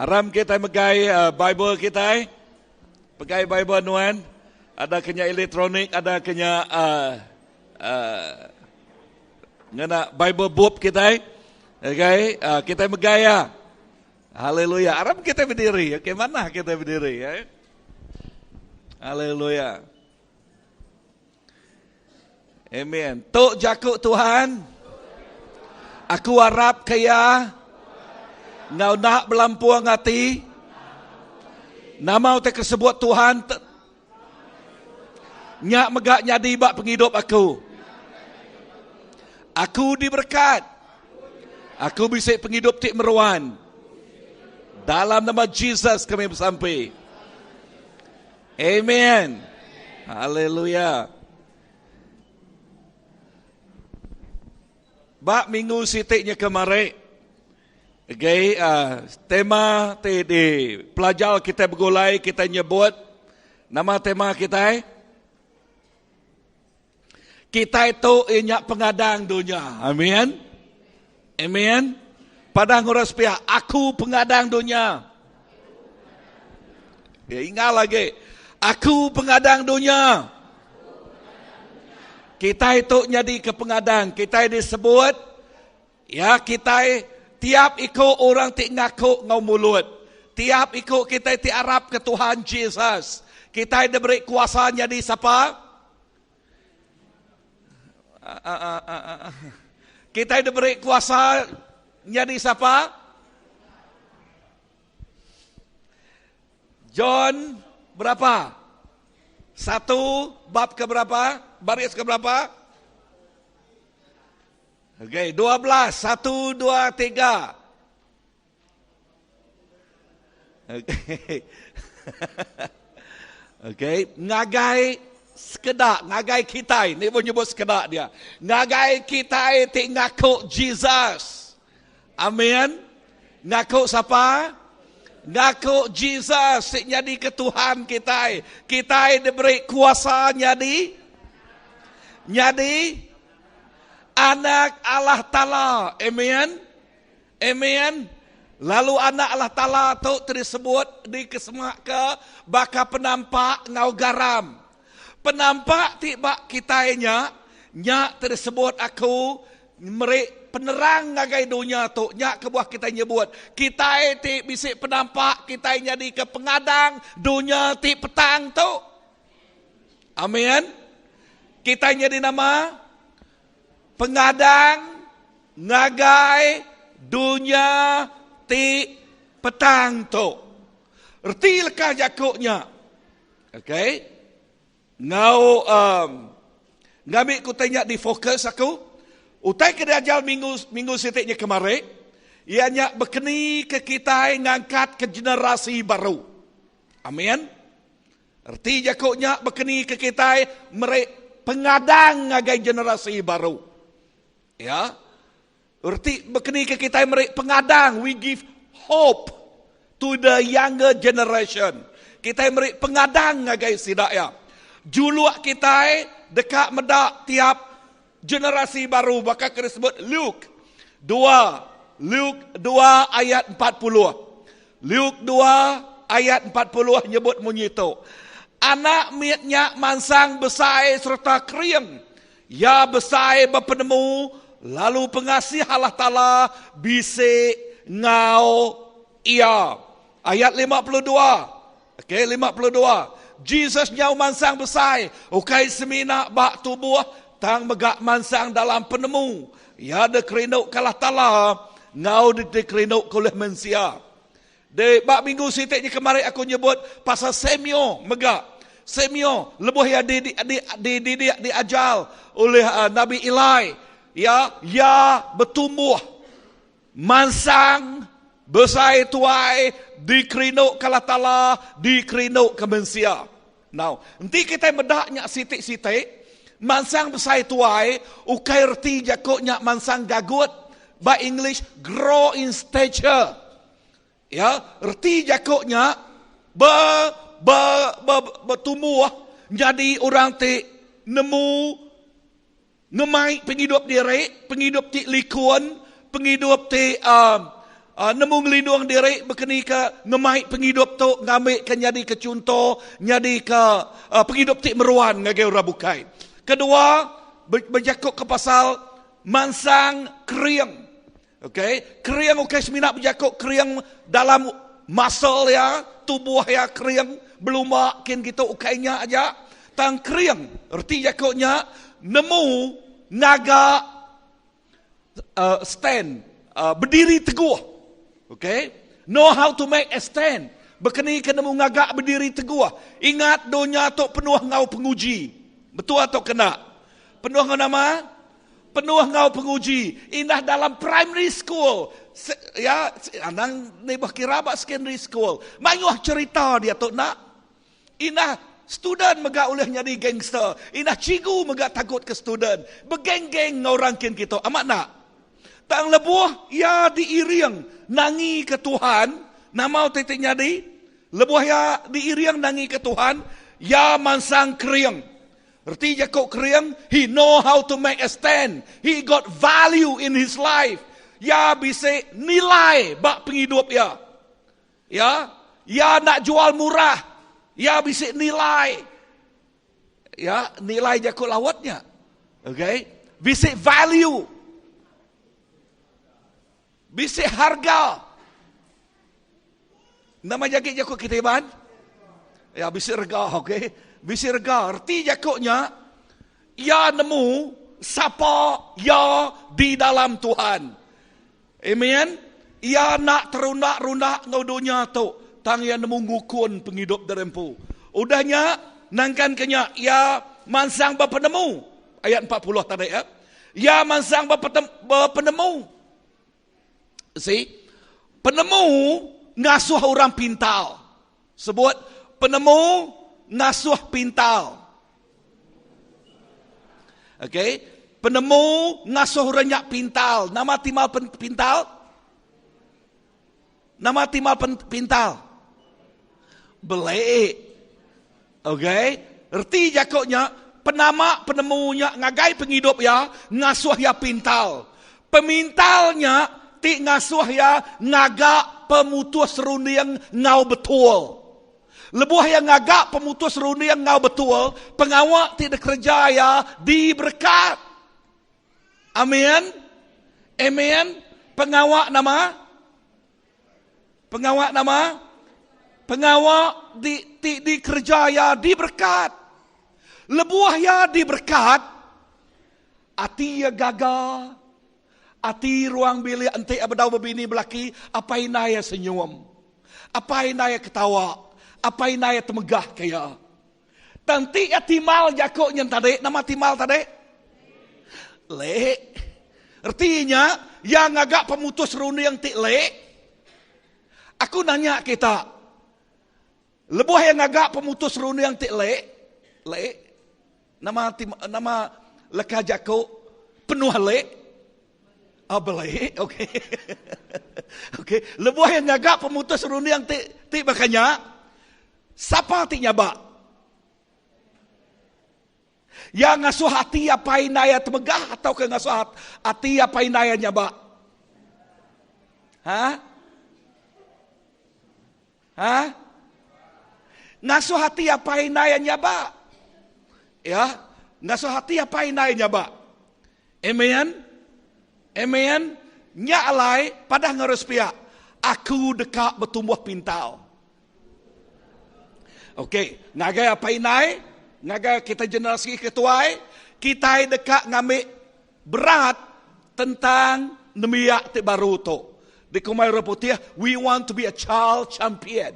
Aram kitai megai Bible kitai. Pegai Bible nuan. Ada ke nya elektronik, ada ke nya uh, uh, ngena Bible book kitai. Okay, uh, kitai megai ya. Haleluya. Aram kitai berdiri. Okay, mana kitai berdiri ya. Haleluya. Amen. Tu jaku Tuhan. Aku arap ke iya. Ngau nak belampung ati. Nama utai ke sebut Tuhan. Nya mega nyadi ba pengidup aku. Aku diberkat. Aku bisi pengidup ti meruan. Dalam nama Jesus kami besampi. Amen. Haleluya. Ba minggu siti nya kemari, okay, uh, tema ti di pelajar kita begulai kita nyebut nama tema kita? Kitai tu iya nya pengadang dunya. Amin. Amin. Padah ngurang sepia, aku pengadang dunya. Ya, ingat lagi. Aku pengadang dunya. Kitai tu nyadi ke pengadang. Kitai disebut, ya kitai tiap iku orang ti ngaku enggau mulut. Tiap iku kitai ti arap ke Tuhan Jesus. Kitai diberi kuasa nyadi sapa? Kitai diberi kuasa nyadi sapa? John berapa? Satu bab ke berapa? Baris ke berapa? Okey, 12. Satu, dua, tiga. Okey. Okey, ngagai sekeda, ngagai kitai, ni pun nyebut sekeda dia. Ngagai kitai ti ngaku Jesus. Amin. Ngaku siapa? Ngaku Jesus ti nyadi ke Tuhan kitai. Kitai diberi kuasa nyadi nyadi anak Allah Taala. Amen. Amen. Lalu anak Allah Taala tu ti disebut dikesemaka baka penampak enggau garam. Penampak ti ba kitai nya, nya ti disebut aku meri penerang ngagai dunya tu. Nya kebuah kitai nyebut, kitai ti bisi penampak, kitai nyadika pengadang dunya ti petang tu. Amen. Kitai nyadi nama? Pengadang ngagai dunya ti petang tu. Reti leka jaku nya. Okey. Enggau um, ngambi ku utai nya difokus aku. Utai ke diajar minggu minggu siti nya kemari, iya nya bekeni ke kitai ngangkat ke generasi baru. Amin. Reti jaku nya bekeni ke kitai meri pengadang ngagai generasi baru. Ya. Reti bekeni ke kitai meri pengadang, we give hope to the younger generation. Kitai meri pengadang ngagai sida ya. Juluk kitai deka meda tiap generasi baru baka ke disebut Luke 2 Luke 2 ayat 40. Luke 2 ayat 40 nyebut munyi tu. Anak mit nya mansang besai sereta kering. Iya besai bepenemu lalu pengasih Allah Taala bisi enggau iya. Ayat 52. Okey, 52. Jesus nyau mansang besai, ukai semina ba tubuh tang mega mansang dalam penemu. Iya dikerinduka Allah Taala enggau dikerinduka ulih mensia. Di ba minggu siti nya kemari aku nyebut pasal Samuel mega. Samuel lebuh iya di di di di didik diajar oleh uh, Nabi Eli, ya, iya betumbuh mansang besai tuai dikerinduka Allah Taala, dikerinduka mensia. Now, enti kitai meda nya siti-siti, mansang besai tuai, ukai reti jaku nya mansang gagut, ba English grow in stature. Ya, reti jaku nya be be be betumbuh nyadi orang ti nemu ngemai pengidup diri, pengidup ti likun, pengidup ti uh, nemu ngelindung diri bekeni ke ngemai pengidup tu ngambika nyadika chunto nyadika pengidup ti meruan ngagai orang bukai. Kedua, bejaku ke pasal mansang kering. Okay, kering ukai semina bejaku kering dalam muscle iya, tubuh iya kering belumba kin kitu ukai nya aja. Tang kering reti jaku nya nemu ngaga uh, stand, uh, berdiri teguh. Okay, know how to make a stand. Bekeni ke nemu ngaga berdiri teguh. Ingat dunya tu penuh enggau penguji. Betul atau kena? Penuh enggau nama? Penuh enggau penguji. Indah dalam primary school, ya, anang nibah kira ba secondary school. Mayuh cerita dia tu nak. Indah student mega ulih nyadi gangster. Indah cikgu mega takut ke student. Begeng-geng enggau orang kin kitu. Amat nak? Tang lebuh iya diiring nangi ke Tuhan, nama utai ti nyadi? Lebuh iya diiring nangi ke Tuhan, iya mansang kering. Reti jaku kering, he know how to make a stand. He got value in his life. Iya bisi nilai ba pengidup iya. Ya, iya enda jual murah. Iya bisi nilai. Ya, nilai jaku laut nya. Okay? Bisi value. Bisi harga. Nama jagi jaku kita Iban? Ya, bisi rega, okey. Bisi rega. Reti jaku nya, iya nemu sapa iya di dalam Tuhan. Amen. Iya enda terunda-runda enggau dunya tu, tang iya nemu ngukun pengidup diri empu. Udah nya, nangkan ke nya, iya mansang bepenemu. Ayat 40 tadi ya. Iya mansang bepenemu. See? Penemu ngasuh orang pintar. Sebut, penemu ngasuh pintar. Okay? Penemu ngasuh orang nya pintar. Nama timal pintar? Nama timal pintar? Belik. Okay? Reti jaku nya, penama penemu nya ngagai pengidup iya ngasuh iya pintar. Pemintar nya ti ngasuh iya ngaga pemutus runding enggau betul. Lebuh iya ngaga pemutus runding enggau betul, pengawa ti dikereja iya diberekat. Amin. Amen. Pengawa nama? Pengawa nama? Pengawa di, ti dikereja iya diberekat. Lebuh iya diberekat, ati iya gaga. Ati ruang bilik enti iya bedau bebini belaki, apai indai iya senyum. Apai indai iya ketawa. Apai indai iya temegah ke iya. Tang enti iya timbal jaku nyen tadi, nama timbal tadi? Lek. Reti nya, iya ngaga pemutus runding ti lek. Aku nanya kita, lebuh iya ngaga pemutus runding ti lek, lek, nama nama leka jaku penuh lek? Oh, belek, okey. Okey, lebuh iya ngaga pemutus runding ti ti baka nya, Sapa ti nyabak? Iya ngasuh ati apai indai iya temegah tauka ngasuh ati apai indai iya nyabak? Ha? Ha? Ngasuh ati apai indai iya nyabak. Ya, ngasuh ati apai indai iya nyabak. Amen. Amen. Nya alai padah enggau sepiak, aku deka betumbuh pintar. Okey, ngagai apai indai, ngagai kita generasi ke tuai, kitai deka ngambi berat tentang nembiak ti baru tu. Dikumbai orang putih, we want to be a child champion.